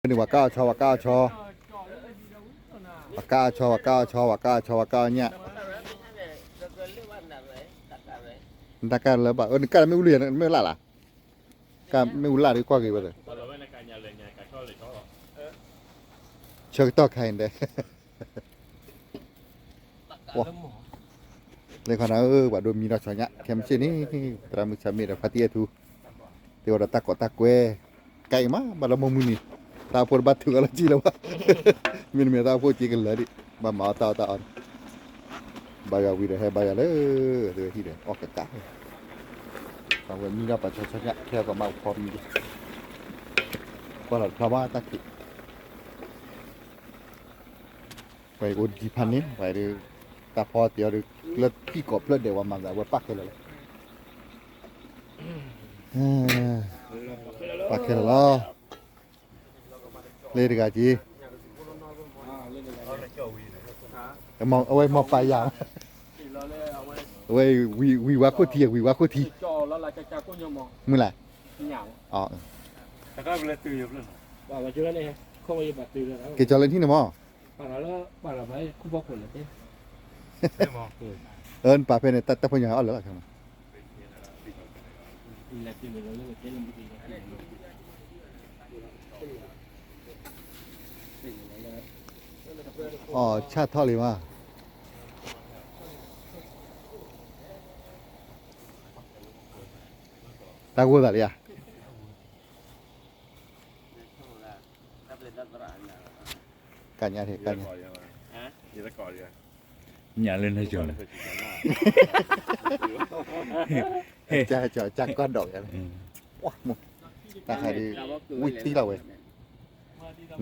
န့ၣ် ဝၤကၢ်အီၤဆီ ဝၤကၢ်အီၤဆီ, ဝၤကၢ်အီၤဆီ ဝၤကၢ်အီၤဆီ ဝၤကၢ်အီၤဆီ ဝၤကၢ်အီၤညၣ်, နတၢ်ကၢ်လၢဘၣ် အၢ နကၢ်လၢမ့ၣ်အူလံ မ့ၣ်အူလၢ်လၢ်, ကၢ်မ့ၣ်အူလၢ်ဒီးကွၢ်က့ၤဝဲဒီး ဆၢကတီၢ်ခါအံၤဒဲး လၢခီနၤဧၢ ပှၤဒိးမံဒီးဆီညၣ် ခဲမုၢ်ဆ့ၣ်န့ၣ် သရၣ်မုၣ်ဆၢမ့ၢ်ဒီးဖါတံၢ်အဲၣ်ထူ တဲဝဲဒီးတၢ်ကိးတၢ်ကွဲ ကဲအံၤမး ဘၣ်လၢမိၢ်မုၢ်နံၤ တၢ်အိၣ်ဖှိၣ်တဘၣ်ထုးအီၤလၢက့လၢၤဘၣ် မ့တမ့ၢ်တၢ်အိၣ်ဖှိၣ်က့ကလၢာ်ဒံး ဘၣ်မၤအီၣ်တၢ်အီၣ်တၢ်အီန့ၣ် ဘါယွၤဝံၤဒီးဟဲဘါယွၤလၢ သုဝဲဟံၣ်ဒီး အီၣ်ကကး ပှၤဝဲမံဒီးပှၤဆီဆီညၣ် ခဲအံၤကီးမးကဖီမံဒီး ကွၢ်လီၤတဖျါဘၣ်တၢ်ခံး ပှၤအိၣ်တကံဖးန့ၣ် ပှၤဒုး တၢ်ဖီတ့ၢ်အီၤဒီး လၢထံကီၢ်ဖျၢၣ်ဒဲးဝဲမၤသးဝဲပၣ်ခဲလၢာ်လီၤ ပၣ်ခဲလၢာ်လီၤ လၢတဂၤက့ၤ အဝဲမၤပာ်ယၤ အဝဲဝံၤဝါခိၣ်ထံ ဝံၤဝါခိၣ်ထံ မုၢ်လၢ် က့ၤကၠီလၢနဟံၣ်န့ၣ်မး အၢ နပာ်ဖဲန့ၣ် တၢ်တၢ်ဖိညါအီၣ်လၢာ်လီၤ အီၣ်ဆၣ်ထီၣ်လံမး တၢ်ဂိၢ်သးလံဧါ ကညါ ညါလၢနကၠီၤလၢ ကၢ်ကၢ်ကၢ်ကၢ်ဒီး တၢ်ခါဒုး ဝံၣ်ထံလီၤဝဲ န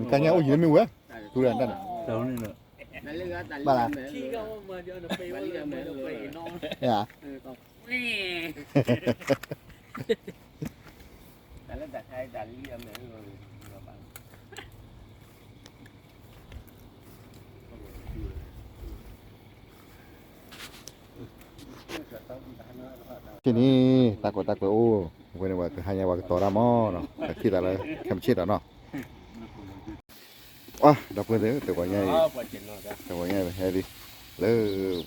ကညါအိၣ်ယံၤလၢမ့ၢ်ဝဲ ထူလၢတၢ်န့ၣ် ဘၣ်လၢ ဆ့ၣ်န့ၣ် တၢ်ကီတၢ်ကွဲအိၣ် အဝဲန့ၣ် ပှၤကဟါညါပှၤကတီၤတၢ်မီၢ်နီၤ ပှၤထံၣ်သးလၢ ခဲမုၢ်ဆ့ၣ်ဒီးနီၤ အဒီပုၢ်ဝဲၢ်သ့ၣ် တဂီၤညါအံၤ တဂီၤညါအံၤ ဟဲလံ လၢ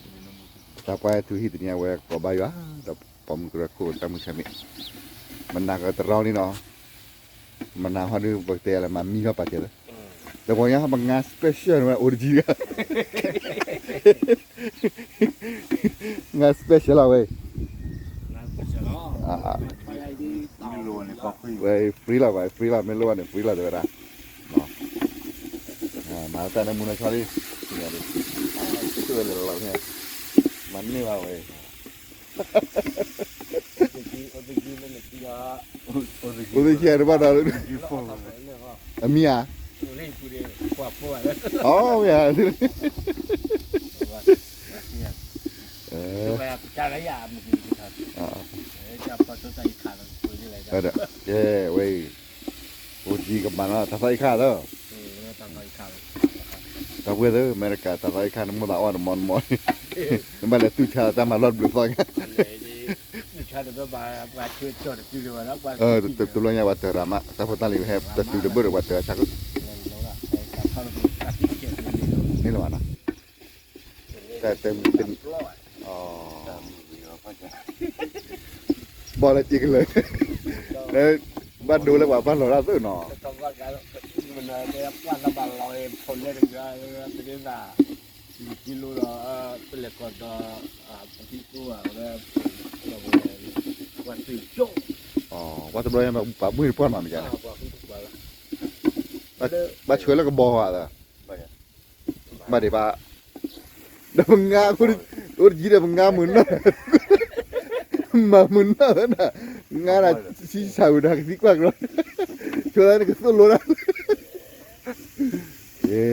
တၢ်ပှၢ်ထူဟံၣ်တနံၤအဝဲကိးဘါယွၤ ဒီးပိာ်မုၣ်ကရၢခိၣ် တၢ်မုၢ်ဆါမ့ၢ် မနၤကတရီလံနီၤ မနၤဟီဒုး ပကတဲလၢမၤမံထီၣ်ပာ်စၢၤလၢ တဂီၤညါဟီပငါ special န့ၣ်ဝဲ အိၣ်တကံ ငါ special လီၤဝဲ ဝဲ free လီၤ ဝဲ free လီၤ မ့ၢ်လိၣ်ဘၣ်န့ၣ် free လီၤ တဲဝဲဒၣ် မၤတၢ်န့ၣ်မူနီၤဆီလံ မၤန့ၢ်ဘၣ်ဝဲ အိၣ်သ့ၣ်ခံတဘၣ်ဒီး အမံၤဧါ အီ မ့ၢ်ဧါ ကဲဝဲအံၤ အိၣ်တကံ ကမၤနီၤ တၢ်သီအံၤခါလီၤ တၢ်ဝဲသ့ၣ် အမဲရကၤ တၢ်သီအံၤခါ နမိၢ်သးအီၣ်တမီတမီ နဘၣ်လဲၤတူၢ်ဆါတၢ်မၤလီၢ်တဘျုးသီညါ တဘျီညါပှၤတၢၤရၤမး တၢ်ဖိတၢ်လံၤဟဲ တၢ်တုၤတဘၣ်ဒီးပှၤတၢၤဆါ န့ၣ်လီၤဘၣ်နီၤ တၢ်တမံၤတမံၤ ဘီလၢက့ကလၢာ် ဘၣ်ဒိလၢပှၤဘၣ်လီၤတၢ်သ့ၣ်နီၤ ပှၤတဘျီညါ ပှၤဘှ့ၣ်တပှၢ်မးမ့ၢ်ကါန့ၣ် ဘၣ်ဆှၢလၢကဘီဧါသၢ ဘၣ်ဒံးဘၣ် ဒီးပငါ အိၣ်တကံဒီးပငါမုာ်နီၢ် မၤမုာ်နီၢ်ဝဲဒၣ် ငါဒၣ်ဆံဆးဝံၤဒီးကသံကွၢ်ကဒီး ဆိသးန့ၣ်ကသိၣ်လိတၢ် ယဲ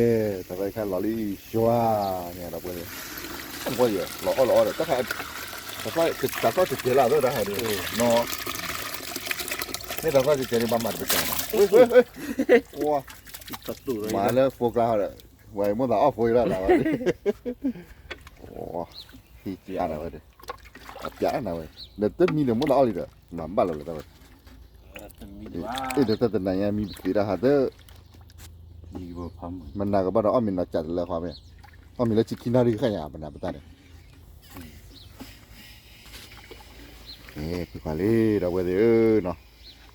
တၢ်သီခါလီၤလံ ယွၤ န့ၣ်ဒီးပှဲၤ လီၤအီၣ်လီၤအီဒီး တၢ်ခါ တၢ်သီတကဲလၢ်သီတၢ်ခါဒီး နီၤ မ့ၢ်တၢ်သီတကဲန့ၣ် ဘၣ်မၤတပစၢၤဘၣ် ဝဲ ဝဲ ဝဲ မၤလၢဖိကျါဒီး ဝဲမိၢ်သးအီၣ်ဖိအံၤလီၤ တၢ်ဝဲ ဟံးက့အါနၤဝဲဒီး အပျးနၤဝဲ ဒီးတမံၤဒီးမိၢ်သးအီၣ်လံဒီး မၤဘၣ်လီၤလၢတၢ်ဝဲ အ့ၣ်ဒီးတၢ်တနၤညါမံပသ့တၢ်ဟးတၢ် မနၤကဘၣ်ဒီးအီၣ်မ့ၤနီၤကးတလၢခွါမ့ၢ်, အီၣ်မ့ၤလၢဆံခံနၣ်ရံၣ်ဃၣ်ညါ မနၤပတၢ်န့ၣ်, ဖုခွါလံ ဒီပုၢ်ဝဲၢ်သ့ၣ်ဧၢနီၤ,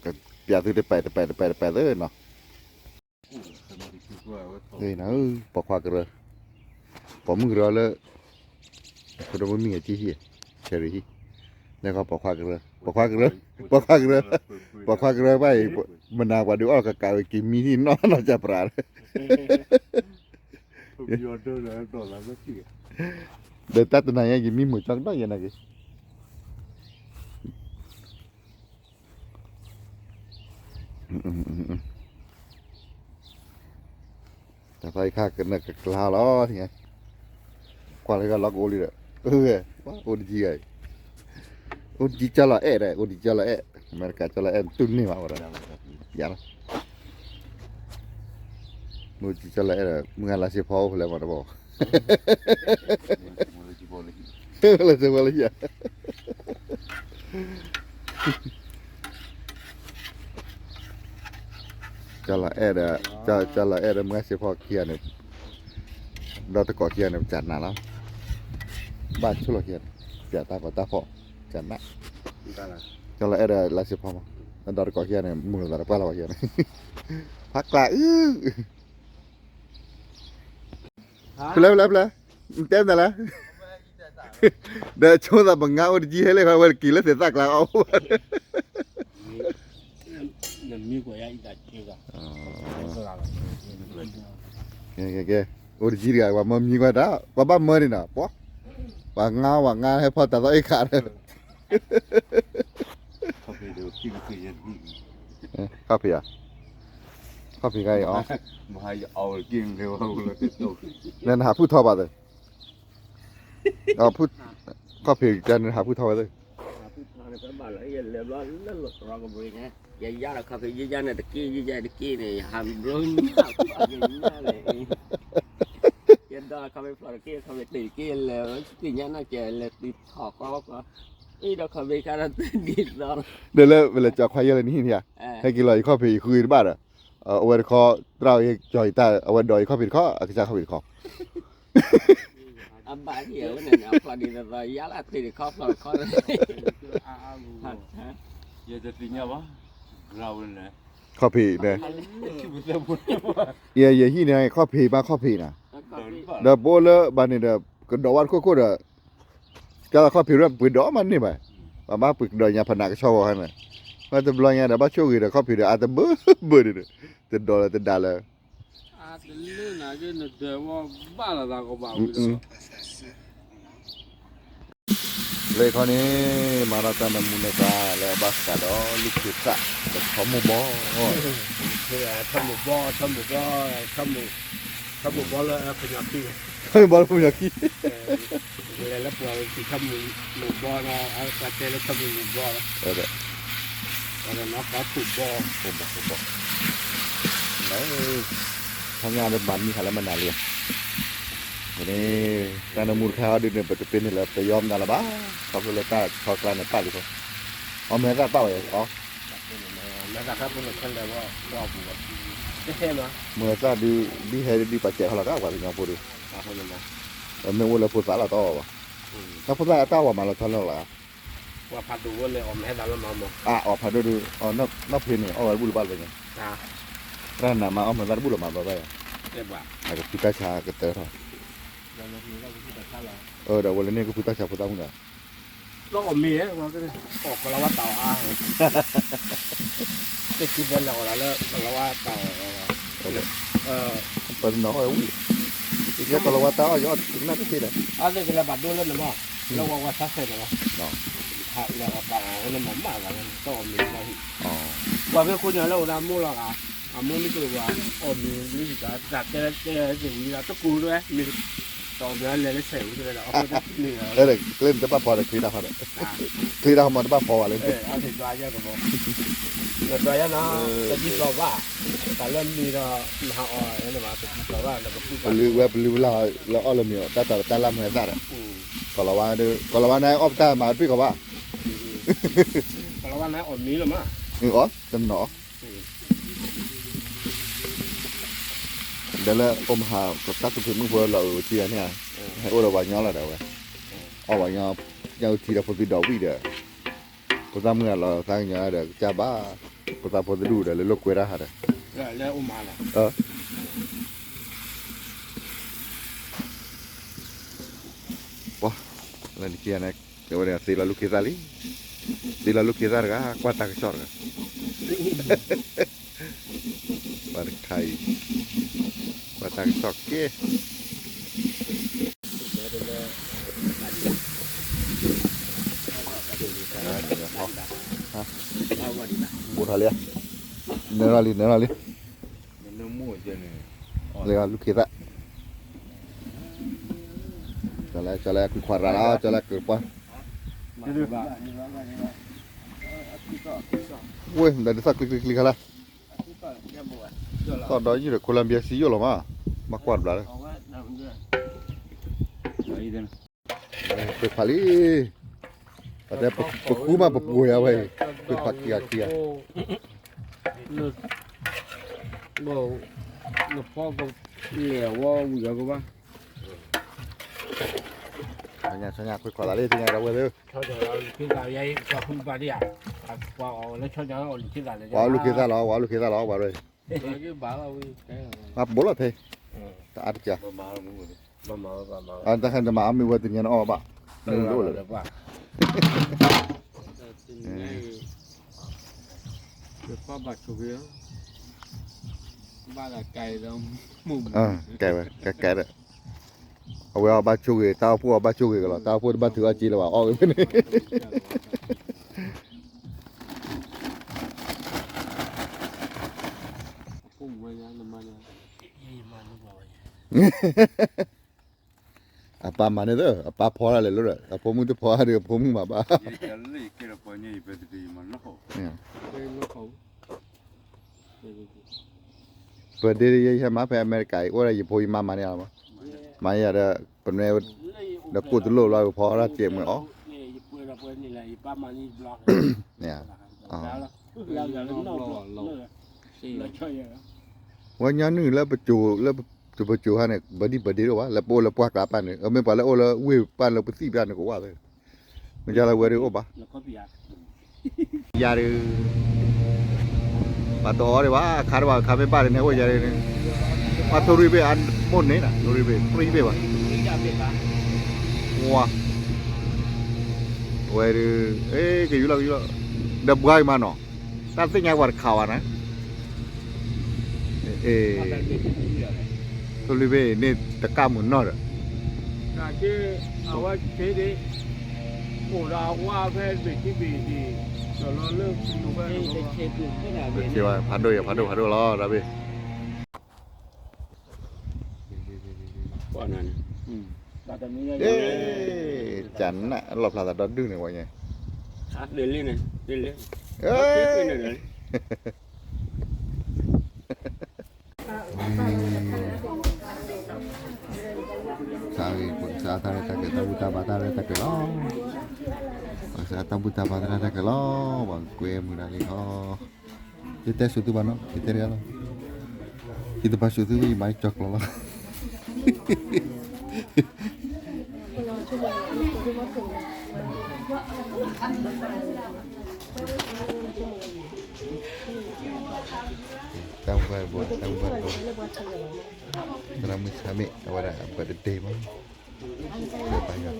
ကပျးသုတပဲာ်တပဲာ်တပဲာ်တပဲာ်သ့နီၤ, ပိာ်ခွါကရၢ, ပိာ်မုၣ်ကရၢလၢ ဖိဒိၣ်မုၣ်မံၤဂၤကံဟံၣ်, ဆဲးရံၤဟံၣ်, န့ၣ်ခီပိာ်ခွါကရၢ, ပိာ်ခွါကရၢ, ပိာ်ခွါကရၢ, ပိာ်ခွါကရၢဘၣ်အံၤ, မနၤပှၤဒုးအီၣ်ကကးဝဲက့ၤမံဟံၣ်နီၢ်နီၢ်ကၢ်ပြးလၢ ဒီးတၢ်တနၤညါယမံမုာ်ကၠီကဒီးယဲနာ်က့ၤ, တၢ်သီခါကနၢ်ကကျါလီၤ, ကွၢ်လၢဂၤလီၤကအိၣ်လံဒီး, အိၣ်တကံဂၤအံၤ, အိၣ်တကံကၠီလီၤအဲၣ်ဒီး အိၣ်တကံကၠီလီၤအဲၣ်, အမဲရကၤကၠီလီၤအဲၣ်တူၢ်န့ၢ်မးဝဲဒီး, ယၤလီၤ, အိၣ်တကံကၠီလီၤအဲၣ်ဒီး မုၢ်ဂၤလါစ့ဖီအိၣ်ဖဲလဲၣ်မးတဘီ လၢစ့ဖီလၢယၤ ကၠီလီၤအဲၣ်ဒီး, ကၠီလီၤအဲၣ်ဒီး မုၢ်ဂၤစ့ဖီခံဂၤန့ၣ်, ဒီးတကိးခံဂၤန့ၣ် ပစးနးလီၤ, ဘၣ်ဆိၣ်လီၤခံဂၤန့ၣ်, ပျးတၢ်ကီတၢ်ဖီၣ်, စးနး, ကၠီလီၤအဲၣ်ဒီးလါစ့ဖီမး, ဒီးတကိးခံဂၤန့ၣ် မုာ်လီၤသးတပှၢ်လီၤဝဲခံဂၤန့ၣ်, ဖးကျးအု ဖျဲဖျဲဖျဲ, နတဲမနုၤလဲၣ်, ဒီးဆိသးပငါအိၣ်တကံဟဲလၢခီဝဲတကံလၢသ့ၣ်သၣ်ကျါအီၣ်အိၣ်ဘၣ်, ကဲ, အိၣ်တကံတဂၤ ပှၤမၢမံကွၢ်တၢ် ပှၤဘၣ်မၢန့ၣ်နီၤ, ပှၤ, ပှၤငါ ပှၤငါဟဲဖီၣ်တၢ်သီအ့ၣ်ခါဒီး ခီၣ်ဖံးဧါ, ခီၣ်ဖံးခါအံၤအီၤ, နဟးဖုၣ်ထီဘၣ်သ့, ခီၣ်ဖံးကန့ၣ်ဟးဖုၣ်ထီဝဲသ့, ယယါဒီးခီၣ်ဖံး ယယါန့ၣ်တက့ၢ် ယယါတက့ၢ်န့ၣ် ယဟးဘျီညါ ယညါန့ၣ်, ယဒီးခီၣ်ဖံးဖျိးတက့ၢ် ခီၣ်ဖံးတ့ၢ်တက့ၢ်လဲၣ် သ့ၣ်ညါနီၢ်ကဲလဲၤတုၤထီၣ်ဃီဃီ, အံၤဒီးခီၣ်ဖံးခါဒီးသ့ၣ်ဒ်သိး, ဒီးလၢဝဲလဲၤကၠီခွါယဲၢ်လၢနဟံၣ်န့ၣ်ဧါ, ဟဲက့ၤလီၤယခီၣ်ဖံးယဃုတဘၣ်ဒီး, အဝဲတခီ, သရၣ်ယကၠီယတၢ် အဝဲဒိးယခီၣ်ဖံးတခီ အကစၢ်ခီၣ်ဖံးတခီ အဘၣ်ဟံၣ်ဝဲန့ၣ် အဖျိးဒ်သိးသိး ယါလၢသ့ၣ်တခီဖျိးတခီ, ယတသ့ၣ်ညါဘၣ်, ခီၣ်ဖံးန့ၣ်, ယဟံၣ်န့ၣ် ခီၣ်ဖံးမးခီၣ်ဖံးနၤ, ဒီးပအိၣ်လၢဘၣ်န့ၣ်ဒီး ကဒိးဝဲတခိၣ်ခိၣ်ဒီး, ကဲလီၤခီၣ်ဖံးရၢပှ့ၤဒိးမးန့ၢ်ဘၣ်, ပှၤဘၣ်ပှ့ၤကဒီးညါဖးနးကဆှီဂီၤခါန့ၣ်, ဘၣ်တဘျီညါဒီး ဘၣ်ဆိၣ်ဂ့ၤဒီးခီၣ်ဖံးဒီး အါတဘၢဘၢန့ၣ်ဒီး, တဒိးလၢတဒါလၢ အတလၢနၤက့နဒၢးဝဲဘၣ်လီၤသးကဘၣ်ဝံၤဒီး, လၢခီန့ၣ် မၤထီၣ်တၢ်နၢမူနၢသါလၢအဘၣ်ဃးဒီး လုၢ်ခ့သၣ် ဒီးထီမိၢ်ဘီ, ထီမိၢ်ဘီ, ထီမိၢ်ဘီ, ထီမိၢ်ဘီလၢပညီခံ, ထီမိၢ်ဘီလၢပညီခံ လဲၤလၢပှၤထံထီမိၢ်ဘီဒီး အကတဲလၢထီမိၢ်ဘီလီၤ, ဒီးနီၢ်ကီၢ်ဖိဘီ, ဖိဘီ, ဖိဘီ, ထီညါဒီးမၤမံဟးလၢမနုၤလံ, န့ၣ်, တၢ်နၢမူတခါအီၤဒ်န့ၣ် ပတပ့ၤန့ၣ်လၢပယီၤမနုၤလၢၤဘၣ်, ခီဖျိလၢတၢ်ဆီကျါန့ၣ်ပာ်လံဃီ, အီၣ်မ့ၢ်သၣ်ပာ်ဝဲအီၤ, မ့ၢ်သၣ်ဒ် ဒ်ဟဲဒ်ပာ်စဲးခီလီၤကၢ်ပှၤကညီဖိဒီး, မ့ၢ်အိၣ်လၢဖိသၣ်လီၤတအီၣ်ဘၣ်, မ့ၢ်အိၣ်လၢဖိသၣ်လီၤတအီၣ်ဘၣ်, တၢ်ဖိသၣ်အတၢ်ဝဲမၤလီၤဆီလီၤလၢ်, အအီၣ်ဖးဒိၣ်ဒီး အီၣ်မ့ၢ်သၣ်ဒ် အီၣ်ဝဲတဘူၣ်လၢၤဘၣ်လၢညါ, တၢ်နးမးအီၣ်မ့ၢ်သၣ်တဘူၣ်လၢၤမးဘၣ်ဘၣ်ယၤ, အကဖုတၢ်ဆါကတၢၢ်ထီၣ်, ဒီးဝဲလၢန့ၣ်ကဖုတၢ်ဆါဖိသၣ်မုၣ်ဒီး လီၤအီၣ်မ့ၤ, အီၣ်ကလီၤဝါတၢ်အီၣ်အါ, သ့ၣ်ခံသၢလဲၤအီၣ်လၢကလီၤဝါတၢ်အီၣ်, ပနီၣ်ဝဲဝံၤ, ယကလီၤဝါတၢ်အီၣ် ယအီၣ်ကနၣ်တသ့ဒီး, အသ့ၣ်ကလဲၤဘၣ်ဒိလၢနမီၢ်, လၢဝဲဝဲဆါဆဲးန့ၣ်လီၤ, လဲၤအီၣ်တၢ်အီၣ်ဝဲလၢမီၢ်မးဂၤလၢတအီၣ်မ့ၤလီၤဟံၣ်, ပှၤမ့ၢ်ဃိညါလၢဝဲဒၣ်မိၢ်လီၤဂာ်, အမိၢ်မ့ၢ်တအိၣ်ဘၣ်, အီၣ်မ့ၤမ့ၢ်ဟံၣ်တၢ် တၢ်တဲတဲသ့ၣ်ဝံၤဒီး တကိၢ်တဝဲမ့ၢ် တအီၣ်မ့ၤလဲၤလၢဆဲးဝံၤတဝဲဒီး အီၣ်ဖဲတန့ၢ်ဒီး ကျဲန့ၣ်တဘၣ်ဖီဒီးချ့တၢ်ဖီဒီး ချ့တၢ်ဖီမးတဘၣ်ဖီဝဲလၢ နဒွးယၤနီၤ တဒ်သိးဘၣ်, တၢ်လၢမ့ၤဒီး နဟးအီၣ်န့ၣ်ဘၣ် တဒ်သိးဘၣ် နကပုၢ်ပလၢ်ဝဲပလၢ်ဝဲလၢအီၣ်လၢမ့ၤအီၤ တၢ်တၢ်လၢမုၢ်သၣ်ဒီး ကီၢ်လီၤဝါဒီး ကီၢ်လီၤဝါန့ၣ်အီၣ်ပတၢ်မၤတပ့ၢ်ကီးဘၣ်, ကီၢ်လီၤဝါန့ၣ်အီၣ်မ့ၤလီၤမး, အီၣ်တနီၤ ဒီးလၢအိၣ်မဟါ တၢ်သူၣ်ဖှံမုၣ်ဖိလီၤအုးထံဂၤန့ၣ်ဧါ, ဟဲအိၣ်ဒီးပှၤညီလီၤဒီးဝဲ, အီၣ်ပှၤညီ, ညၣ်အုၣ်ထံဒီးဖိသံဒီးဝံၣ်ဒီး, ဖိသၣ်မုၣ်ဂၤလီၤသးကညီၤဒီးကစၢ်ဘၣ်, ဖိသၣ်ဖိတဒူၣ်ဒီးလၢလိာ်ကွဲတၢ်ဟးဒီး, ပှၤ, လၢနခံဂၤန့ၣ်, ဝဲသ့ၣ်လီၤလူၢ်ခ့သၣ်လံ, သ့ၣ်လီၤလူၢ်ခ့သၣ်တဂၤ ကွၢ်တၢ်ကစီၣ်တဂၤ ပှၤတခါအံၤ, ပှၤတၢ်ကစီၣ်က့ၤ, ဘူးထီၣ်လံ, နၢၤထီၣ်လံ, နၢၤထီၣ်လံ, လၢလူၢ်ခ့သၣ်, ကၠီလဲၣ် ကၠီလဲၣ်ကွံခွါရၤလီၤ ကၠီလဲၣ်ကပှၤ, ဝဲ မတၤဒ်သိးကျံကျံကျံခါလၢ သီၣ်ဒီးယုၢ်ဒီး Colombia စံယိၣ်လီၤမး, မၤကွၢ်တဘျီလၢ, ခွံဖးလံ, ပတဲပဃုမးပပှဲၤယၤဝဲအံၤ, ခွံဖးခံဂၤခံဂၤ, နဖီကလဲၤဝဲဝံၤအကဘၣ် ဆညါခွံခွါသးလံ သ့ၣ်ညါဒီးဝဲသ့ၣ်, ပှၤလူၢ်ခ့သၣ်လီၤ ပှၤလူၢ်ခ့သၣ်လီၤ ပှၤရ့, မၤဘိးလီၤဖဲ, တအါတကး, တၢ်ခါန့ၣ်မၤအီၣ်မ့ၢ်ဝဲတနံၤန့ၣ်အီၣ်ဘၣ်, မ့ၢ်လိၣ်လၢ, ကဲဝဲ ကဲကဲဒီး, အဝဲအီၤဘၣ်ဆိၣ်ဂ့ၤ တၢ်အိၣ်ဖှိၣ်အီၤဘၣ်ဆိၣ်ဂ့ၤကလီၤ တၢ်အိၣ်ဖှိၣ်တဘၣ်ထုးအီၣ်က့လၢၤဘၣ် အီၣ်ဝဲဖဲန့ၣ် အပၢ်မၤန့ၣ်သၢ အပၢ်ဖီတၢ်လဲၤလိၤဒီး အဖိမုၣ်တဖီတၢ်ဒီး အဖိမုၣ်မၤဘၣ် ပဒ့ယဟဲမၤဖဲအမဲရကၤအံၤ အိၣ်ဒၣ်ယဖိယမါမၤန့ၢ်ယၤလီၤမး, မၤန့ၢ်ယၤဒီး ပနွဲ ဒီးကိၣ်တလိၣ်လီၤ ဖီအီၣ်တၢ်စဲးမွဲအီၤ, ဝဲညီနုၢ်လၢပ, လၢပစိၤဟါန့ၣ် ပဒံၣ်ပဒ့တအိၣ်ဘၣ် လၢပအိၣ်လၢပှၢ်ကျါပၢ်န့ၣ် မ့ၢ်ပှၤလၢအိၣ်လၢဝ့ၢ်ပၢ်လၢပသံၣ်ပၢ်န့ၣ်ကဝၢ်သၢ မ့ၢ်ယါလၢဝဲဒၣ်အိၣ်ဘၣ် ယၤဒုး ပှၤတအီၣ်ဒံးဘၣ် အခါတဘၣ် အခါမ့ၢ်ဘၣ်ဒ်န့ၣ် အိၣ်ယၤဒ်န့ၣ် ပှၤထိရံဘ့ၣ်အမိၢ်န့ၣ် ထိရံဘ့ၣ် သရံဘ့ၣ်ဘၣ် ဝါ ဝဲဒုး ကယူၤလီၤ ကယူၤလီၤ ဒီးဘှါအံၤမးနီၤ တၢ်သ့ၣ်ညါပှၤတခါဝဲန့ၣ် အ့ ထိရံဘ့ၣ်န့ၣ် တကၣ်မုာ်နီၢ်ဒီး အဝဲ ဖးဒိၣ်ယၤ ဖးဒိၣ် ဖးဒိၣ်လီၤ တၢ်ဘ့ၣ် ကနၣ်လီၣ်ဖျါသးဒီဒူၣ်န့ၣ်ဝဲညါ ခါဂ့ၤ ပကစးထါလၢတၢ်ကဲၤ တၢ်ဘူၣ်တၢ်ဘါတၢ်ရဲၣ်တၢ်ကျဲၤလီၤ. ပကစးတၢ်ဘူၣ်တၢ်ဘါတၢ်ရဲၣ်တၢ်ကျဲၤလီၤ. ပှၤကွဲမုာ်တၢ်လံခီ, ယတဲစိာ်သုဘၣ်နီၤ ယတဲတဂၤလီၤ. ယတဘၣ်စိာ်သုဘၣ် ယမၤကၠီကျီလီၤ. တၢ်ဝဲဘိ တၢ်ဝဲဘိ သရၣ်မုၣ်ဆါမ့ၢ် အဝဲဒၣ်အဘၢၣ်တဒ့မး ပၢ်ယွၤ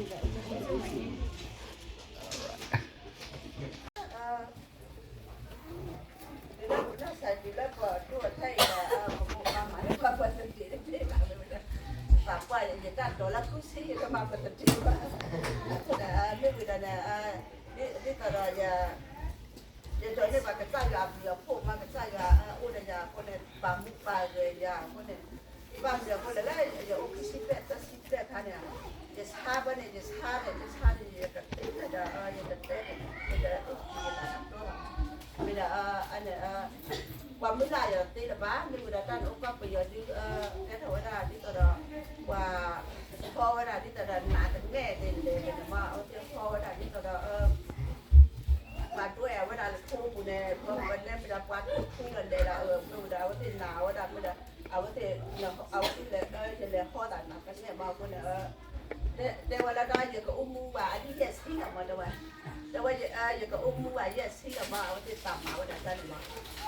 ပှၤကွၢ်ယတၢ်ဒိးလၢခူဆ့ယတမၤပတတ့ဘၣ်, အဃိဒီး မ့ၢ်ဝံၤဒီးန့ၣ် ဒ်သိးဒီးယ ယဒိးန့ၢ်ဘၣ်ကစၢ်ယွၤအဘျုးအဖှိၣ်မး ကစၢ်ယွၤအိၣ်ဒီးယၤအဃိန့ၣ် ပာ်မူပာ်ဂဲၤယၤအဃိန့ၣ် ဘၣ်မနုၤအဃိလဲၣ် လၢယအိၣ်ခံဆံဘျဲၣ်သၢဆံဘျဲၣ်အခါန့ၣ် ယဆါဘၣ်န့ၣ် ယဆါန့ၣ် ယဆါန့ၣ် ယကတဲဒီး ယကတဲ ယကအိၣ်က့ၤယသးတတီဘၣ် မ့ၢ်ဒီး အန့ၣ် ပှၤမုၢ်လၢ်ယၤသ့လၢၤဘၣ် မ့ၢ်ဝံၤဒီးတၢ်န့ၣ်အိၣ်ကီၢ်ပယီၤဒု ကဲထီၣ်ဝဲဒၣ်ဒ်သိးဒီး ပှၤဖီဝဲဒၣ်ဒ်သိးဒီး နးတနဲၣ်သ့လဲၣ်န့ၣ်မး အဝဲသ့ၣ်ဖီဝဲဒၣ်ဒ်သိးဒီး ပှၤဒွဲၣ်အဝဲဒၣ်လၢခိပူၤန့ၣ် ပှၤလဲၤမ့ၢ်ဒီးပှၤထူထူလၢလဲၤဒီး မ့ၢ်ဝံၤဒီး အဝဲသ့ၣ်နာ်ဝဲဒၣ်မ့ၢ်ဒီး အဝဲသ့ၣ် အဝဲလဲၤ ယလဲၤဟီသးနီၤ ကနဲၣ်ဘၣ်အဃိန့ၣ် တဲဝဲလၢဒီး ယကအိၣ်မူဘၣ်အဒိ ယဲၢ်ဆံလီၤမး တဲဝဲ, တဲဝဲ ယကအိၣ်မူဘၣ်ယဲၢ်ဆံလီၤမး အဝဲသ့ၣ်သးမၤဝဲဒၣ်တၢ်န့ၣ်မး,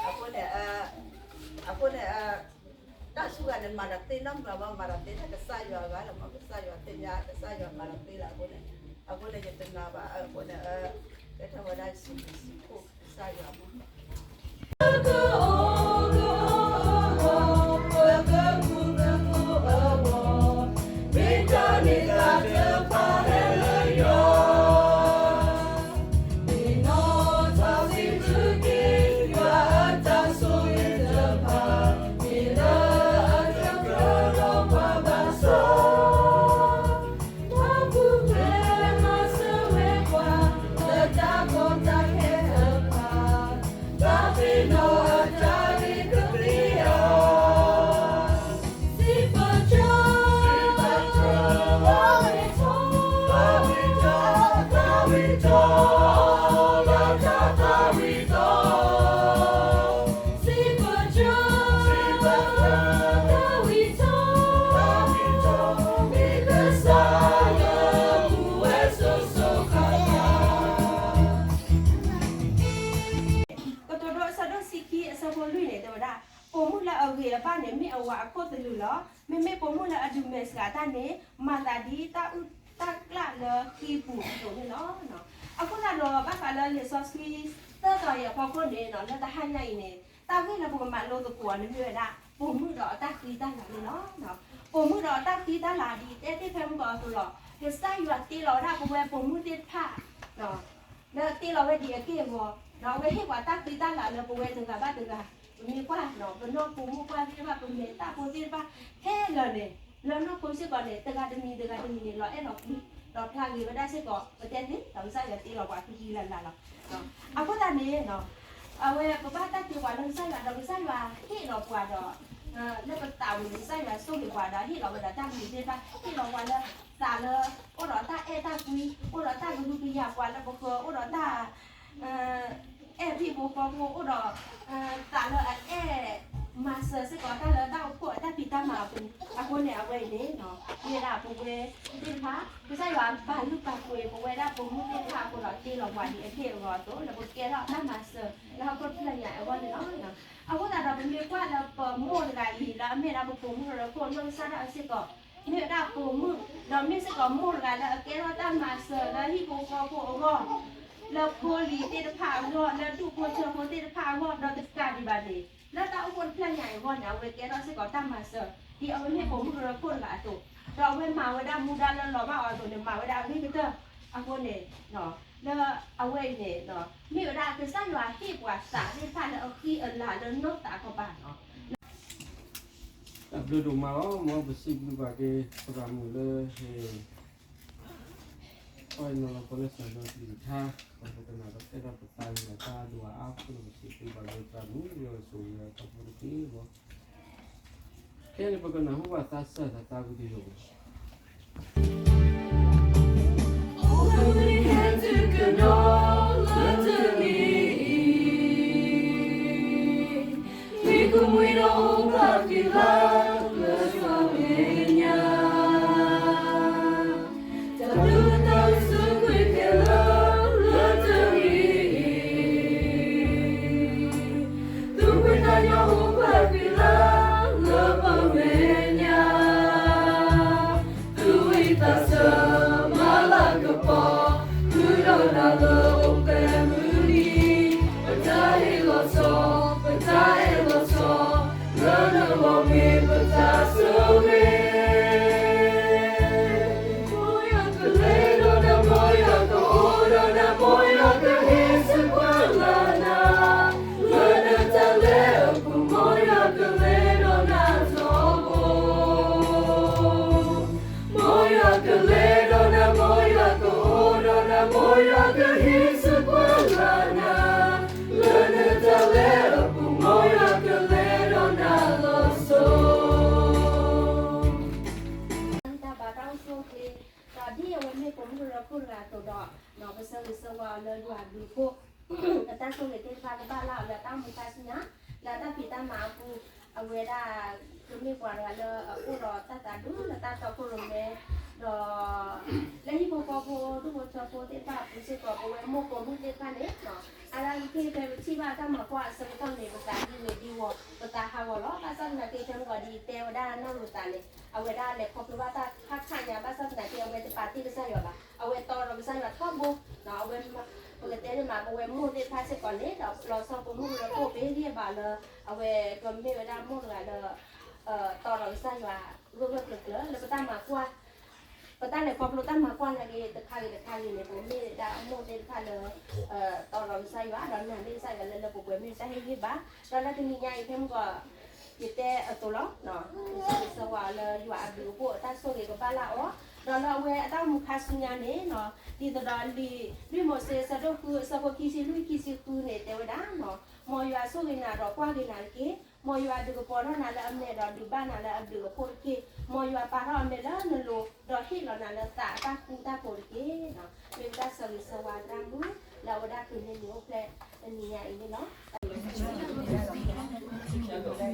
အဃိန့ၣ် အဃိန့ၣ် တၢ်ဆူဂၤန့ၣ် မၤဒီးသ့နီတမံၤဘၣ် မၤဒီးသ့တၢ် ကစၢ်ယွၤဂၤလီၤမး ကစၢ်ယွၤသ့ၣ်ညါ ကစၢ်ယွၤမၤဒီးသ့လီၤအဃိန့ၣ်, အဃိန့ၣ် ယတနာ်ဘၣ်အဃိန့ၣ် ကဲထီၣ်ဝဲဒၣ်စံးဘျုးစံးဖှိၣ်ကစၢ်ယွၤမး ကတိၤဒိ အဆၢဒိၣ်ဆံခံ အဆၢဖိလွံၢ်န့ၣ် တဲဝဲဒၣ်, ပိာ်မုၣ်လၢအဂ့ၤအဘၣ်န့ၣ် မ့ၢ်အဝၤအခိၣ်သလုးလီၤ. မ့မ့ၢ်ပိာ်မုၣ်လၢအဒုးမဲာ်ဆှးတၢ်န့ၣ် မၤသးဒ်တၢ်အုၣ်တၢ်ကျၣ်လၢဃံပူၤအသိးန့ၣ်လီၤ. အဃိသတးဒီး ဘၣ်ဃးလၢလံာ်စီဆှံ သၢတီၤအံၤအဖီခိၣ်န့ၣ် လၢတဟါညါအံၤန့ၣ် တၢ်ဂ့ၢ်လၢပကမၤလိသကိးအီၤန့ၣ်မ့ၢ်ဝဲဒၣ် ပိာ်မုၣ်ဒီးအတၢ်ဃံတၢ်လၤန့ၣ်လီၤ. ပိာ်မုၣ်ဒီးအတၢ်ဃံတၢ်လၤဒ်တဲသ့ၣ်ဖဲမုၢ်ဂီၤအသိးလီၤ. ကစၢ်ယွၤတ့လီၤဝဲဒၣ်ပဝဲပိာ်မုၣ်သ့ၣ်တဖၣ် လၢတ့လီၤဝဲဒ်အက့ၢ်အဂီၤ, ဒီးအဝဲဟ့ၣ်ပှၤတၢ်ဃံတၢ်လၤလၢပဝဲတဂၤဘၣ်တဂၤ, ပမ့ၢ်ကွၢ် ပနီၢ်ပိာ်မုၣ်ပှၢ်သ့ၣ်တဖၣ် ပမဲာ်တၢ်ဖိသ့ၣ်တဖၣ် ခဲလၢာ်န့ၣ် လၢနီၢ်ခိစ့ၢ်ကီးန့ၣ် တဂၤတမံၤတဂၤတမံၤန့ၣ် လီၤအဲၣ်လီၤကွံ ဒီးဖျါဂ့ၤဝဲဒၣ်စ့ၢ်ကီး ပတဲသ့ ဒီးကစၢ်ယွၤတ့လီၤပှၤဃံဃံလၤလၤလီၤ. အဃိသတးန့ၣ် အဝဲပဘၣ်တၢ်တ့ပှၤလၢကစၢ်ယွၤ ဒီးကစၢ်ယွၤဟ့ၣ်လီၤပှၤဒီး လၢပသးဝံၤန့ၣ် ကစၢ်ယွၤဆိၣ်ဂ့ၤပှၤဒီး ဟ့ၣ်လီၤဝဲဒၣ်တၢ်မံၤသ့ၣ်တဖၣ် ဟ့ၣ်လီၤပှၤလၢသးလၢ အိၣ်ဒီးတၢ်အဲၣ်တၢ်ကွံ အိၣ်ဒီးတၢ်ကဟုကယာ်ပှၤလၢပဃၢၤ အိၣ်ဒီးတၢ် အဲၣ်ဖံးဖိဃီဖိ အိၣ်ဒီး သးလၢအအဲၣ် မၤစၢၤစ့ၢ်ကီးတၢ်လၢတၢ်အိၣ်ဖှိၣ်အတၢ်ဖံးတၢ်မၤအပူၤန့ၣ် အဃိန့ၣ် အဝဲအံၤန့ၣ် မ့ၢ်ဒၣ်ပဝဲသ့ၣ်တဖၣ် ကစၢ်ယွၤပာ်လုၢ်ပာ်ပှ့ၤပဝဲဒၣ်ပိာ်မုၣ်သ့ၣ်တဖၣ်အဃိဒီး တ့လီၤပှၤဒ်အက့ၢ်အဂီၤအသိး လၢပကဲထီၣ်တၢ်မၤစၢၤလၢဟီၣ်ခိၣ်တဖျၢၣ်ညါအဂီၢ်န့ၣ်လီၤ. အဃိသတးဒီး ပမ့ၢ်ကွၢ်လၢပမိၢ်တဂၤအံၤ လၢအမ့ၢ်ဒၣ်ပပိာ်မုၣ်ရၢခိၣ် နီၢ်ကစၢ်ဒၣ်အစ့ၢ်ကီး မ့ၢ်ဝဲဒၣ်ပိာ်မုၣ် ဒီးမ့ၢ်စ့ၢ်ကီးမိၢ်တဂၤလၢအကဲထီၣ်တၢ်မၤစၢၤလၢဟံၣ်ဖိဃီဖိအဂီၢ် လၢဖိလံၤသ့ၣ်တဖၣ်အဂီၢ် လၢဒူၣ်ဖိထၢဖိသ့ၣ်တဖၣ်အဂီၢ် ဒီးတကးဒံးဘၣ်န့ၣ် လၢတၢ်အိၣ်ဖှိၣ်တဖျၢၣ်ညါအံၤအဂီၢ်န့ၣ် အဝဲကဲထီၣ်စ့ၢ်ကီးတၢ်မၤစၢၤ ဒ်အဝဲမ့ၢ်ပိာ်မုၣ်ရၢခိၣ်တဂၤအသိး ဒီးအဝဲမၤဝဲဒၣ်မူဒါလၢလီၤဘၣ်အီၤအသိးန့ၣ် မၤဝဲဒၣ်အဂ့ၤကတၢၢ် အဃိန့ၣ် လၢအဝဲအံၤန့ၣ် မ့ၢ်ဝဲဒၣ်ကစၢ်ယွၤဟ့ၣ်ပှၤသးသ့ၣ်တဖၣ်လၢအဃံအလၤလၢနီၢ်သးကပၤလီၤ. တၢ်ဘျုးဒိၣ်မးလီၤ. မ်ပစံးဘျုးဘၣ်က့ၤ သရၣ်မုၣ်လၢဟဲ အီၣ်အနီၢ်လီၤကီလၢစီၤယီၤတံၢ်ထါ ပှၤပကနၣ်ဒီးတဲဒီးပသးန့ၣ် တၢ်ဒိၣ်အါအဃိန့ၣ် ပစံးဘျုးဘၣ်က့ၤသရၣ်မုၣ် ယွၤဆိၣ်ဂ့ၤအီၤတၢ်ဖိတက့ၢ်လီၤ. ခဲန့ၣ် ပကနၢ်ဟူဘၣ်သးစၢ်သးသးဝံၤတယိာ် မ့ၢ်ကမှံဒီးအိၣ်ဖျါဖံးလၢ်လၢယွၤမဲာ်ညါ, တၢ်ဘျုးတၢ်ဆိၣ်ဂ့ၤခဲလၢာ်လၢတနံၤအံၤ, သူၣ်ဖှံသးညီအိၣ်ဖျါဖံးလၢ်လၢပမဲာ်ညါ, သူၣ်ဝံၣ်သးစၢ်မၤလၤကပီၤ, ဃုာ်ဒီးနၤလၢအိၣ်ဖျဲၣ်မုၢ်နံၤ, ပတၢ်ဟ့ၣ်လီၤဆီ, ပတၢ်အဲၣ်လီၤဆီ, လၢနဂီၢ်မ့ၢ်ပတၢ်ဆိၣ်ဂ့ၤ မ်ယွၤကလဲၤဒီးနၤ, မ်ယွၤကအိၣ်ဒီးနၤ, မ်ယွၤကဟ့ၣ်ဆၢကွၢ်လၢ်နၤ, လၢနတၢ်လဲၤအပူၤ, မ်ယွၤကလဲၤဒီးနၤထီဘိ, မ်ယွၤကလဲၤဒီးနၤ, မ်ယွၤကအိၣ်ဒီးနၤ, မ်ယွၤကဟ့ၣ်ဆၢကွၢ်လၢ်နၤ, လၢနတၢ်လဲၤအပူၤ, မ်ယွၤကလဲၤဒီးနၤလီၤစိၤ လၢအအိၣ်ဒီးတၢ်သးဒူလၢတၢ်တီခိၣ်ရိၣ်မဲ ဒီး လၢဟံၣ်ဖိဃီဖိဒူၣ်ဖိထၢဖိသ့ၣ်တဖၣ်အပူၤစ့ၢ်ကီး ပဝဲမိၢ်ပိာ်မုၣ်သ့ၣ်တဖၣ်န့ၣ် အါဒၣ်က့ ဖဲပထံၣ်ဘၣ်တၢ်မၤကွၢ်အဆၢကတီၢ်န့ၣ် ပသးဒံဝဲဒံဝီၤ ပသးဟးဂီၤလီၤ. ဘၣ်ဆၣ်သနာ်က့ ဖဲမုၢ်ဂီၤဒ်အံၤ တဲဝဲဒၣ်နီၢ်လိာ်သးန့ၣ် အဝဲဒၣ်လဲၤခီဖျိဘၣ်တၢ်ခါခါညါ ဘၣ်ဆၣ်သနာ်က့ အဝဲတပာ်တ့ၢ်ကစၢ်ယွၤဘၣ်. အဝဲတီဒီးကစၢ်ယွၤထီဘိ အဝဲ ပကတဲန့ၣ်မး ပဝဲမိၢ်သ့ၣ်တဖၣ်စ့ၢ်ကီးန့ၣ် ဒီးလီၤဆီပမိၢ်ကရၢခိၣ်ပ့ၤဒံးဘၣ်လၢ အဝဲကမ့ၢ်ဝဲဒၣ်မိၢ်တဂၤလၢ တီဒီးကစၢ်ယွၤ ဂၢၢ်ဂၢၢ်ကျၢၤကျၢၤ လၢပတၢ်မၤကွၢ် ပတၢ်လဲၤခီဖျိတၢ်မၤကွၢ်နာ်က့ တခါဂ့ၤတခါဂ့ၤန့ၣ် ပမ့ၢ်ဒၣ်အမိၢ်သ့ၣ်တဖၣ်လၢ တီဒီးကစၢ်ယွၤ ဒီးနာ်န့ၢ်ကစၢ်ယွၤလၢလၢပှဲၤပှဲၤ မ့ၢ်တၢ်ဟ့ၣ်ဂံၢ်ဘါ ဒီးလၢတနံၤညါအံၤ ဖဲမုၢ်ဂီၤ ယတဲအသိးလီၤ ကစၢ်ယွၤလၢယွၤအဘျုးအဖှိၣ်အတၢ်ဆိၣ်ဂ့ၤကဘၣ်လၢအီၤ ဒီးလၢအဝဲအတၢ်အိၣ်မူခါဆူညါန့ၣ် ဒ်သိးဒီးလံာ်လွံၢ်မိၤၡ့ အဆၢဒိၣ်ဃု အဆၢဖိခံဆံလွံၢ် ခံဆံဃုန့ၣ် တဲဝဲဒၣ် မ်ယွၤဆိၣ်ဂ့ၤနၤဒီးကွၢ်က့ၤနၤတက့ၢ်. မ်ယွၤဒုးကပီၤထီၣ်နၤလၢအမဲာ်ဒီးဒုးဘၣ်နၤလၢအဘျုးအဖှိၣ်တက့ၢ်. မ်ယွၤပာ်ထီၣ်အမဲာ်လၢနလိၤ ဒီးဟ့ၣ်လီၤနၤလၢသးအတၢ်ဃူတၢ်ဖိးတက့ၢ်. မ့ၢ်ပတၢ်ဆၢဂ့ၤဆၢဝါတၢ်မုာ် လၢအဝဲဒၣ်တုၤန့ၢ်နံၤအိၣ်ဖျဲၣ်တနံၤညါအံၤန့ၣ်လီၤ.တၢ်တူၢ်ဖးလၢထံဖိကီၢ်ဖိ လ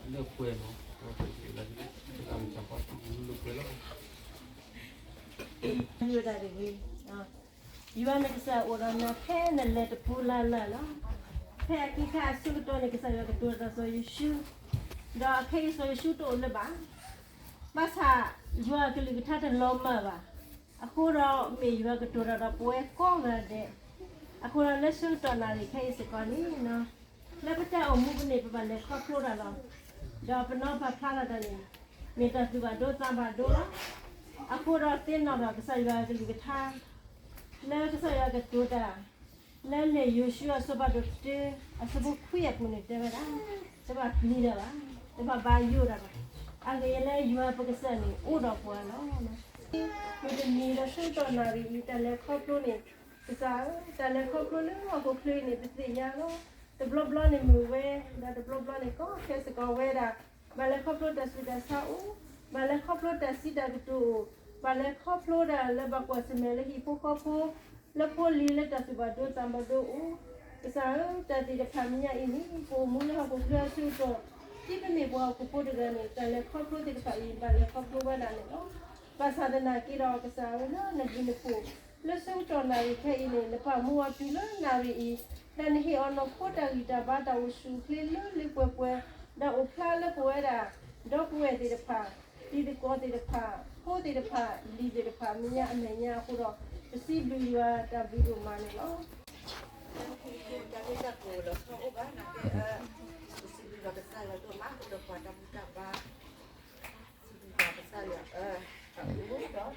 ၢပှဲၤမး လၢပှဲၤလီၤ. ယွၤနကစၢ်အိၣ်ဒီးနၤဖဲနလဲၤတပူၤလၢ်လၢ်လီၤ. ဖဲအခံခါအဆၢကတီၢ်န့ၣ် ကစၢ်ယွၤကတိၤတၢ်ဒီးစီၤယိၤၡူး, ဒီးအခဲအံၤစီၤယိၤၡူးတအိၣ်လၢၤဘၣ်. ဘၣ်ဆၣ် ယွၤအကလုၢ်ကထါတလီၤမၢ်ဘၣ်. အဃိဒီးမ့ၢ်ယွၤကတိၤတၢ်ဒီးပဝဲကိးဂၤဒဲး, အဃိဒီးလၢဆၢကတီၢ်နၣ်ရံၣ်ခဲအံၤစ့ၢ်ကီးန့ၣ် လၢပတၢ်အိၣ်မူပူၤန့ၣ် ပဘၣ်လဲၤခီဖျိတၢ်လီၤ. ဒီးပနီၤဖးဖျါလီၤတၢ်န့ၣ် မ့ၢ်တၢ်သူၣ်ဘၣ်ဒိသးဘၣ်ဒိလီၤ. အဃိဒီးသ့ၣ်နီၣ်ထီၣ်ကစၢ်ယွၤအကလုၢ်ကထါ လၢကစၢ်ယွၤကတိၤတၢ် လၢလံာ်ယိၤၡူအဆိပာ်ဒိၣ်တၢ အဆၢဖိခွံအပူၤန့ၣ်တဲဝဲဒၣ်, တဘၣ်ပျံၤတၢ်ဘၣ်, တဘၣ်ဘါယိၣ်တၢ်ဘၣ်. အဂ့ၢ်လၢယွၤပကစၢ်န့ၣ်အိၣ်ဒီးပှၤလီၤ. မုၢ်တနံၤဒီးဆၢကတီၢ်နၣ်ရံၣ်အံၤ တၢ်လဲၤခီဖျိန့ၣ်, ကစၢ်ဧၢ, တၢ်လဲၤခီဖျိလၢဟီၣ်ခိၣ်ချၢအံၤန့ၣ် ပသ့ၣ်ညါလီၤ. တဘျီဘျီန့ၣ်မုာ်ဝဲ, ဒီးတဘျီဘျီန့ၣ်ကီခဲစ့ၢ်ကီးဝဲဒၣ်. ဘၣ်လဲၤခီဖျိတၢ်ဆူးတၢ်ဆါအိၣ်, ဘၣ်လဲၤခီဖျိတၢ်စံးတၢ်ကတိၤအိၣ်, ဘၣ်လဲၤခီဖျိဒၣ်လၢဘၣ်ကွၢ်ဆၢၣ်မဲာ်လၢဟံၣ်ဖိဃီဖိ လၢဖိလံၤလၢတၢ်သူၣ်ဘၣ်ဒိသးဘၣ်ဒိအိၣ်, ကစၢ်ဧၢ, တၢ်သ့ၣ်တဖၣ်မဲာ်ညါအံၤန့ၣ် ပအိၣ်မူလၢဟီၣ်ခိၣ်ချၢအဆၢကတီၢ်, ဒ်ပမ့ၢ်ပှၤဟီၣ်ခိၣ်ဖိတဂၤန့ၣ် တၢ်လဲၤခီဖျိသ့ၣ်တဖၣ်အံၤ ဘၣ်လဲၤခီဖျိဝဲဒၣ်န့ၣ်လီၤ. ဘၣ်ဆၣ်သနာ်က့ဒီး ကစၢ်ဧၢ, လၢနဘျုးနဖှိၣ် လၢဆၢကတီၢ်နၣ်ရံၣ်ခဲအံၤန့ၣ် နပာ်မူအီၤတုၤလၢနၣ်ရံၣ်အံၤ, ဒီးနဟ့ၣ်အီၤနီၢ်ခိတၢ်ဂံၢ်တၢ်ဘါတၢ်အိၣ်ဆူၣ်အိၣ်ချ့လၢလၢပှဲၤပှဲၤ, ဒီးအိၣ်ဖျါလၢပဝဲဒၣ် ဒီပုၢ်ဝဲၢ်သ့ၣ်တဖၣ်, တံၤသကိးသ့ၣ်တဖၣ်, ဖိသ့ၣ်တဖၣ်, လံၤသ့ၣ်တဖၣ် မဲာ်ညါအမဲာ်ညါအဃိဒီး ပစံးဘျုးယွၤတၢ်ဘျုးဒိၣ်မးန့ၣ်လီၤ. တၢ်ဂ့ၢ်တၢ်ကျိၤလီၤဆီအိၣ်ဘၣ်နာ်က့, ပစံးဘျုးဒီးကစၢ်ယွၤဒိၣ်မးအဃိဒီးပှၤတၢ်ဘူၣ်တၢ်ဘါ စံးဘျုးဘၣ်ကစၢ်ယွၤ, အအူဒီးဖိတဘၣ်,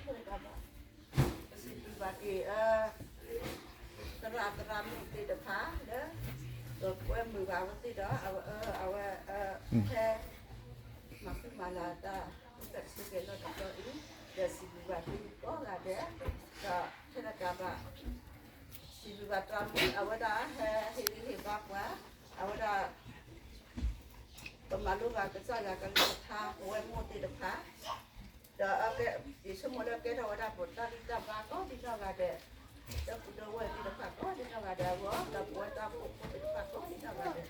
ပစံးဘျုးဘၣ်က့ၤ သရၣ်သရၣ်မုၣ်သ့ၣ်တဖၣ်လၢ ပကွဲမုာ်ဘၣ်အဝဲသ့ၣ်ဒီး အဝဲ အဝဲ ဟဲ မၤဃုမၤလၤတၢ် တၢ်ဆၢက့ၤလီၢ်တတီၤအံၤ, ဒီးစံးဘျုးဘၣ်သုကိးဂၤဒဲး, ဒီးထဲတကးဘၣ် စံးဘျုးဘၣ်သရၣ်မုၣ် အဝဲဒၣ်ဟဲဟ့ၣ်ဂံၢ်ဟ့ၣ်ဘါပှၤ, အဝဲဒၣ် ပမၤလိဘၣ်ကစၢ်ယွၤကလုၢ်ကထါ ပဝဲမိၢ်သ့ၣ်တဖၣ်, ဒီးယဆိကမိၣ်လၢကဲထီၣ်ဝဲဒၣ်ပတၢ်ဂံၢ်တၢ်ဘါကိးဒံနီၢ်ဂၤဒဲး, ဒီပုၢ်ဒီဝဲၢ်သ့ၣ်တဖၣ်ကိးဒံနီၢ်ဂၤဒဲးအဂီၢ်, ဒီးပဝဲဒၣ်ဖိဖိသ့ၣ်တဖၣ်ကိးဒံနီၢ်ဂၤဒဲး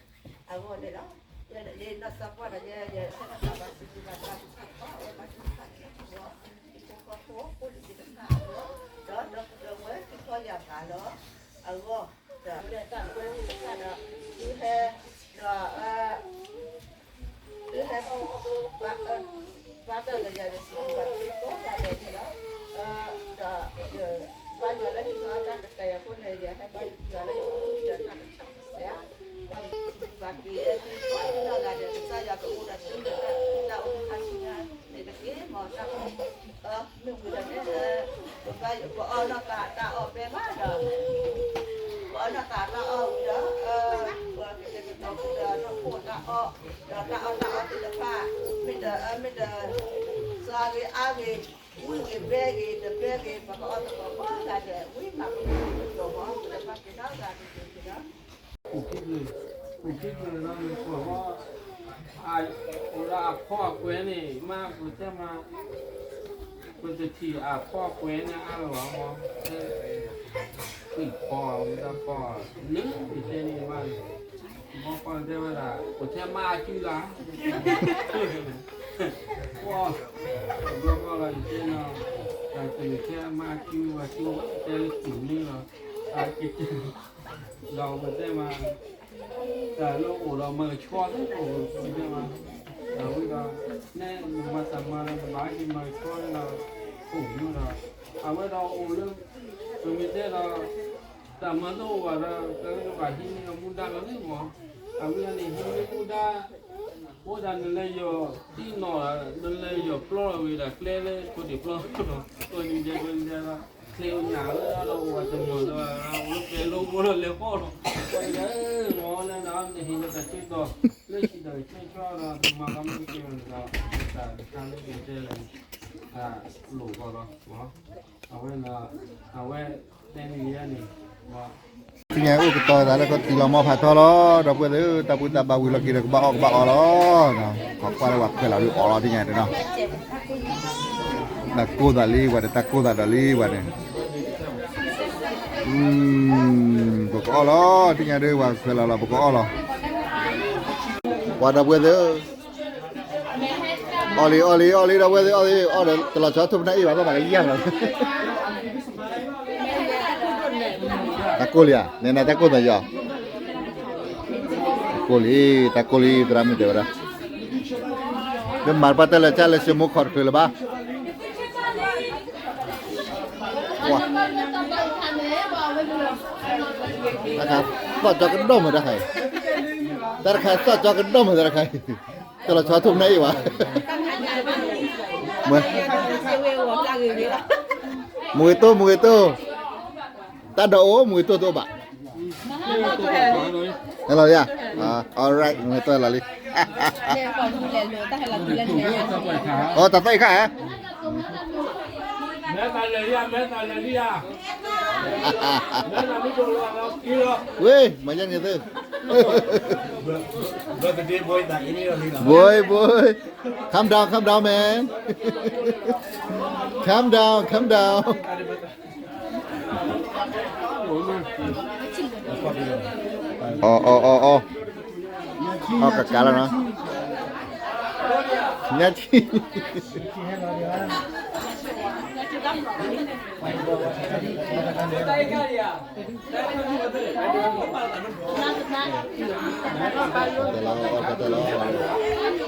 အဂီၢ်န့ၣ်လီၤ. ယနီၢ်သးပှၢ်ဒီး ယ ယဆၢထၢၣ်ဘၣ်စံးဘျုးဘၣ်တၢ်သးပှၢ်အဝဲဘၣ်သ့ၣ်တဖၣ်အဂီၢ်, ဟံၣ်ဖိဃီဖိဖိလံၤသ့ၣ်တဖၣ်အဂီၢ်, ဒီးဒီပုၢ်ဒီဝဲၢ်သ့ၣ်တဖၣ်ယၤဘၣ်လီၤအဂီၢ်, ဒီးလၢတၢ်ကွဲမုာ်တဖၣ်ဒီး သုဟဲ ဒီး သု ဘၣ်တၢ်လၢယၤဒီးစံးဘၣ်သုကိးဂၤဒဲးန့ၣ်လီၤ. ဒီးယဘါယွၤလၢဟံၣ်ဃီတၢ်ကတဲာ်အဃိန့ၣ် ယဟဲဘါယွၤလၢဟံၣ်ဃီတၢ်ကတဲာ်အဃိန့ၣ် ယဟဲဘါယွၤလၢဟံၣ်ဃီတၢ်ကတဲာ် ဘၣ်က့ၤလၢသုကိးဂၤဒဲး ကစၢ်ယွၤကအိၣ်ဒီးသုလၢတၢ်အိၣ်ဖှိၣ်ခါဆူညါန့ၣ်တက့ၢ်. မ်တၢ်အိၣ်ဖှိၣ် မ့ၢ်ဝံၤဒီးန့ၣ် ပဘၣ်ပအီၣ်နီၢ်သးတၢ်အီၣ်ဖဲဘၣ်ဒီး ပအီၣ်နီၢ်သးတၢ်အီၣ်ဝံၤဒီး ပကတဲာ်ကတီၤဃုာ်ဒီးနီၢ်ခိၣ်တၢ်အီၣ် ဒီးတၢ်အီၣ်တၢ်အီသ့ၣ်တဖၣ် မ့ၢ်ဒီး မ့ၢ်ဒီး စီၤဂ့ၤအါဂ့ၤ ဝံဂ့ၤဘဲဂ့ၤ တဘဲဂ့ၤ ပကအီၣ်သကိးကိးဂၤဒဲး ဝံမၤကမၣ်ကကီၤမီၤ ပတဘၣ်က့ၤနီတဂၤတဂ့ၤက့ၤဒီး ပူၤခံကျၢၤ ပူၤခံကျၢၤလီၤ နကွၢ်ဝဲ အိၣ်လၢအဖီအကွဲန့ၣ် မ့ၢ်ပတဲမး ပတထံၣ်အဖီအကွဲန့ၣ်အါလီၤဘၣ်မး ဖဲ ကွံာ်ဖီအဝဲဒၣ်ဖီ လၢယတဲန့ၣ်ဘၣ်န့ၣ် ဘီဖီတဲဝဲဒၣ် ပထဲမါအစုလၢ ပီၢ် ဘီဖီလီၤယတဲနီၤ တၢ်ကလုၢ်ထဲမါအစုဝဲစုဝဲတဲလၢတူၢ်န့ၣ်လီၤ အက့ၤ ဒီးပတဲမး တၢ်လၢအိၣ်ဒီးမၤကဆှီသ့ၣ်အိၣ်ပတဲမး တၢ်ဝဲဒီး နဲနမၤတၢ်မၤဒီးနဘၣ်ဟဲက့ၤမၤကဆှီလၢ အိၣ်မးဒီး အဝဲဒီးအိၣ်လၢ ပမ့ၢ်တဲဒီး တၢ်မၤတအိၣ်ဘၣ်ဒီး ကဘၣ်ဟံးန့ၢ်အမူဒါလီၤန့ၣ်မး အဝဲန့ၣ်ဟံးန့ၢ်မူဒါ အိၣ်ဒၣ်နလဲၤယီၤသံနီၣ် နလဲၤယီၤပျီဝဲဒၣ်ကျဲလၢခိၣ်ဒံးပျီ ကိးနံၤဒဲးကိးနံၤဒဲးဒီး ချ့ညၣ်လၢဒီးအိၣ်ဝဲတနီၤဒီး အိၣ်လၢပဲလိဖိဒီးလဲၤဃီဒီး ကိးနံၤဒဲး မ့ၢ်လၢနဟ့ၣ်လၢတၢ်ကဲထီၣ် လၢဟံၣ်ဒီးကဲထီၣ်ဒီး မၤကမၣ်က့ၤဒီး တၢ်တခါလၢကတဲလၢ တၢ်လိၣ်ဃီလီၤ အဝဲ အဝဲတဲန့ၣ်ယဲန့ၣ် သ့ၣ်ညါအိၣ်ကတီၤသးလၢကီၢ်ထံလီၤမီဖးထီလီၤ ဒီပုၢ်ဝဲၢ်သ့ၣ်ဧၢ တၢ်ဘူၣ်တၢ်ဘါဝံၤလီၤက့ၤဒီးကဘၣ်အီၣ်ကဘၣ်အီလီၤ ကွၢ်လၢပှၤခွဲးလီၤဒုးအီၣ်လီၤသ့ၣ်ညါန့ၣ်နီၤ တၢ်ကိၢ်သးလံပှၤန့ၣ် တၢ်ကိၢ်သးဒီးလံပှၤန့ၣ် ပကအီၣ်လီၤ သ့ၣ်ညါဒုးပှၤခွဲးလီၤလီၤ ပကအီၣ်လီၤ ပှၤဒီပုၢ်ဝဲၢ်သ့ၣ်ဧၢ အီၣ်လံ အီၣ်လံ အီၣ်လံ ဒီပုၢ်ဝဲၢ်သ့ၣ် အီၣ်လံ အီၣ်ဒီးတလီၤဆီထိၣ်ပနၢ်အ့ၣ်ဘၣ် ဘၣ်ဘၣ်ကယၢ်လီၤ တၢ်ကိၢ်လံဧါ နဲနတၢ်ကိၢ်သးယီၤ တၢ်ကိၢ်လံ တၢ်ကိၢ်လံ သရၣ်မုၣ်တဲဝဲဒၣ် မ့ၢ်မၤတပှၢ်တၢ်လၢကၢ်လၢစိမိၣ်ခီတချုးလၢၤဘၣ် တၢ်တခါသီၣ်ကၠီကဒီၣ်မးတၢ်ခါအံၤ တၢ်တခါသီၣ်ကၠီကဒီၣ်မးတၢ်တခါအံၤ တလီၤဆီထိၣ်ပနၢ်အ့ၣ်ဘၣ် မုၢ်ဂ့ၤတိၢ် မုၢ်ဂ့ၤတိၢ် တၢ်ဒိးအိၣ် မုၢ်ဂ့ၤတိၢ်တအိၣ်ဘၣ် ဟဲလီၤလံဧါ alright မုၢ်ဂ့ၤတိၢ်ဟဲလီၤလံ အိ တၢ်သီၣ်အံၤခါဧါ မဲတၢ်လဲၤလံဧါ မဲတၢ်လဲၤလံဧါ မဲတၢ်မ့ၢ်ဒိၣ်လီၤ ဝ့ၢ် မၤယဲန့ၣ်သ့ boy boy calm down calm down man calm down calm down အီ အီ အီ အီ အီၣ်ကကးလီၤနီၤ ညါထံ တဲလီၤ တဲလီၤ ဟ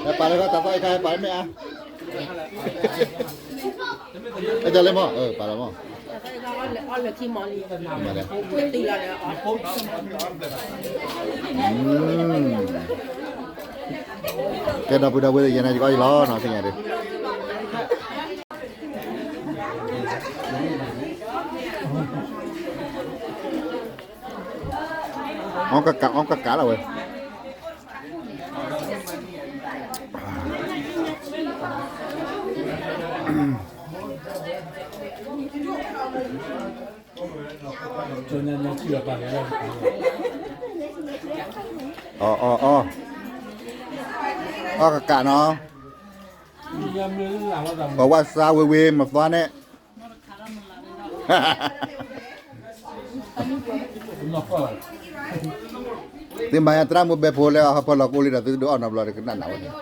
ဲပာ်လၢတၢ်သီၣ်အံၤခါ ဟဲပာ်လၢမ့ၢ်ဧါ ဟဲကၢ်လၢမီၢ် ပာ်လီၤမီၢ် ကဲ ဒီပုၢ်ဒီဝဲၢ် ယဲန့ၣ် ယကအီၣ်အံၤလီၤနီၤ သ့ၣ်ညါဒုး အီၣ်ကကး အီၣ်ကကးလီၤဝဲ အီ အီ အီ အီၣ်ကကးနီၤ ပဝဲစါဝ့ၤဝ့ၤ မသွါန့ၣ် သုမၤညါသရၣ်မုၣ်ဘဲဖိလၢအဟီၣ်ဖီလီၤကိၣ်လံဒီး သုဒုးအီၣ်နီတဘျီဒီးကနၣ်နၤဝဲန့ၣ်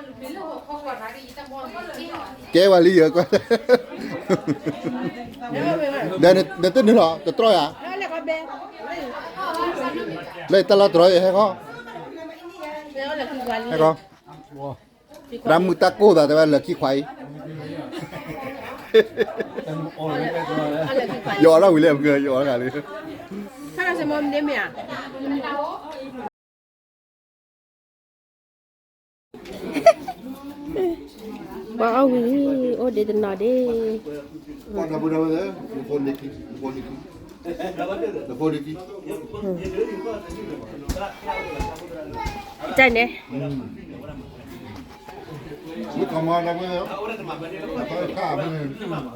ကဲဝဲလံယၤကွၢ် ဒီးနတနုာ်လီၤ တတြီယၤ လၢတၢ်လီၢ်တြီယၤ ဟဲခီ ဟဲခီ တၢ်မုာ်တၢ်ကိၢ်သးတဲဝဲလၢခံခွါအံၤ, ယအီၣ်ဒၣ်ဝံၤလၢမုၢ် ယအီၣ်တဂၤလံ. ပှၤအီၣ်ဝံၤ အိၣ်ဒံးတနီၤဒံး. တၢ်န့ၣ် တၢ်သီၣ်အံၤခါ, ဝံၤမး,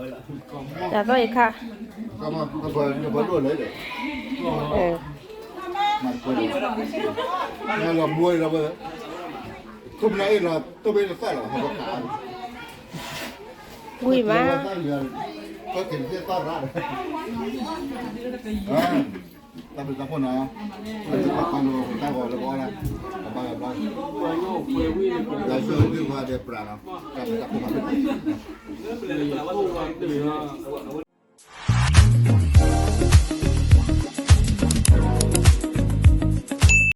တၢ်ဘျုးတၢ်ဖှိၣ်နီၤ, တၢ်ဂီၤလၢပအီၣ်ဒၣ်, ဘၣ်ဂၤဘျီ, တၢ်ဆိၣ်ဂ့ၤဝါဒီးပြးနီၤ, တၢ်ဘျုးတၢ်ဖှိၣ်နီၤ.